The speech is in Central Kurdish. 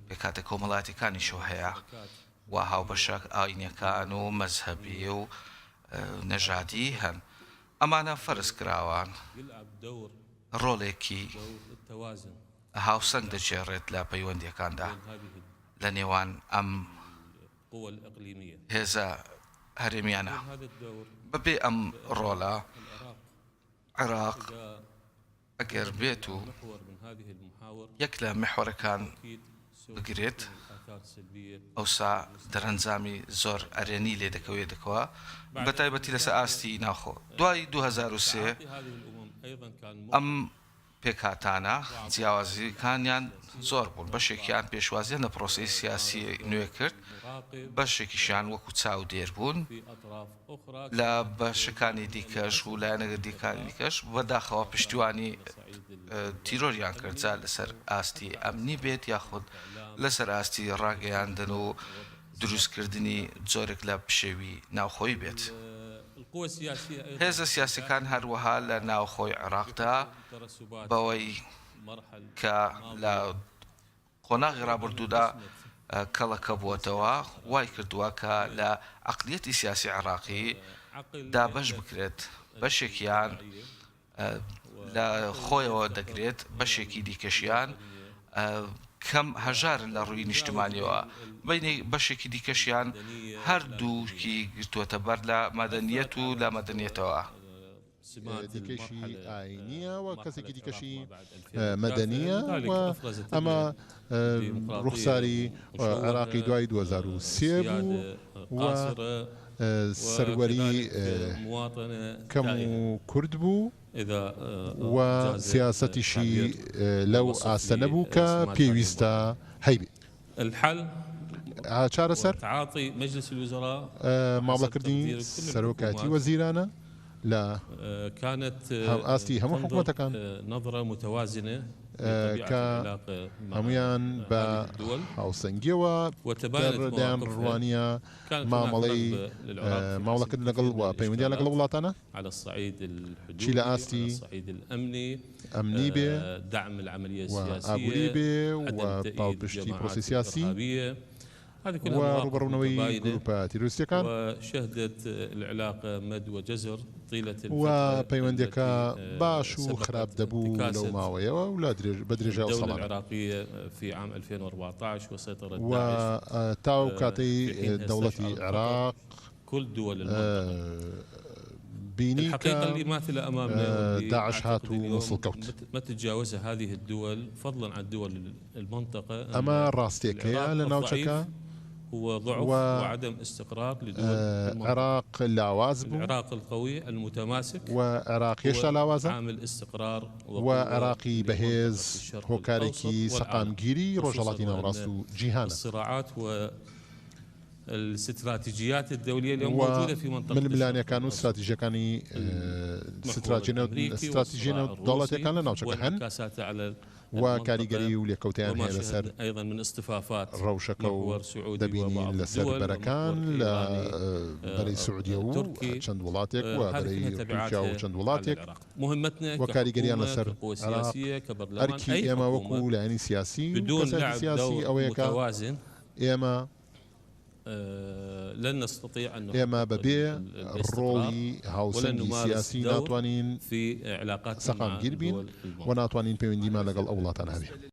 پێکهاتە کۆمەڵایەتیەکانیشەوە هەیە و هاوبەشە ئاینیەکان و مەزهەبی و نەژادی هەن. ئەمانە فەرز کراوان. ڕۆڵێکی هاوسەنگ دەگێڕێت لە پەیوەندیەکاندا لە نێوان ئەم هێزە هەرێمیانە. بەبێ ئەم ڕۆڵە عێراق ئەگەر بێت و یەک لە میحوەرەکان بگرێت ئەوسا دەرەنجامی زۆر ئەرێنی لێ دەکەوێتەوە بە تایبەتی لەسەر ئاستی ناوخۆ. دوای 2003 ئەم پێکهاتانە جیاوازییەکانیان زۆر بوون، بەشێکیان پێشوازییان لە پرۆسەی سیاسی نوێ کرد، بەشێکیشیان وەکو چاودێر بوون لە بەشەکانی دیکەش و لایەنە دیکانی دیکەش بەداخەوە پشتیوانی تیرۆریان کرد، جا لەسەر ئاستی ئەمنی بێت یاخود لەسەر ئاستی ڕاگەیاندن و دروستکردنی جۆرێک لە پشێوی ناوخۆیی بێت. هێزە سیاسیەکان هەروەها لە ناوخۆی عێراقدا بەوەی کە لە قۆناغی ڕابردوودا کەڵەکە بووەتەوە وای کردووە کە لە عەقلیەتی سیاسی عێراقی دابەش بکرێت، بەشێکیان لە خۆیەوە دەگرێت، بەشێکی دیکەشیان کەم هەژارن لە ڕووی نیشتمانیەوە، بەشێکی دیکەشیان هەردووکی گرتووەتە بەر لە مەدەنیەت و لە مەدەنیەتەوە. دیکەشی ئاینییە و کەسێکی دیکەشی مەدەنییە و ئەمە ڕوخساری عێراقی دوای 2003 بوو و سەروەری کەم و کورت بوو و سیاسەتیشی لەو ئاستە نەبوو کە پێویستە هەیبێت. چارەسەر مامەڵەکردنی سەرۆکایەتی وەزیرانە لە ئاستی هەموو حکومەتەکان کە هەموویان بە هاوسەنگیەوە دەیان ڕوانیە مامەڵەی مامەڵەکردن لەگەڵ و پەیوەندیان لەگەڵ وڵاتانە چی لە ئاستی ئەمنی بێ و ئابووری بێ و پاڵپشتی پرۆسەی سیاسی و ڕووبەڕوونەوەی گرووپە تیرۆریستییەکان و پەیوەندییەکە باش و خراپ دەبوو لەو ماوەیەوە و بە درێژای ئەو ساڵانە و تا ئەو کاتەی دەوڵەتی عێراق بینی کە داعش هات و موسڵ کەوت. ئەمە ڕاستیەکەیە لە ناوچەکە و عێراق لاواز بوو و عێراق هێشتا لاوازە و عێراقی بەهێز هۆکارێکی سەقامگیری ڕۆژهەڵاتی ناوەڕاست و جیهانە. و ململانێکان و ستراتیژەکانی ستراتیژی نێودەوڵەتیەکان لە ناوچەکە هەن و کاریگەری و لێکەوتەیان هەیە لەسەر ڕەوشەکە و دەبینین لەسەر بەرەکان لە بەرەی سعودیە و چەند وڵاتێک و بەرەی تورکیا و چەند وڵاتێک و کاریگەریان لەسەر عێراق. ئەرکی ئێمە وەکو لایەنی سیاسی و کەسایەتی سیاسی ئەوەیە کە ئێمە ئێمە بەبێ ڕۆڵی هاوسەنگی سیاسی ناتوانین سەقامگیر بین و ناتوانین پەیوەندیمان لەگەڵ ئەو وڵاتانە هەبێ.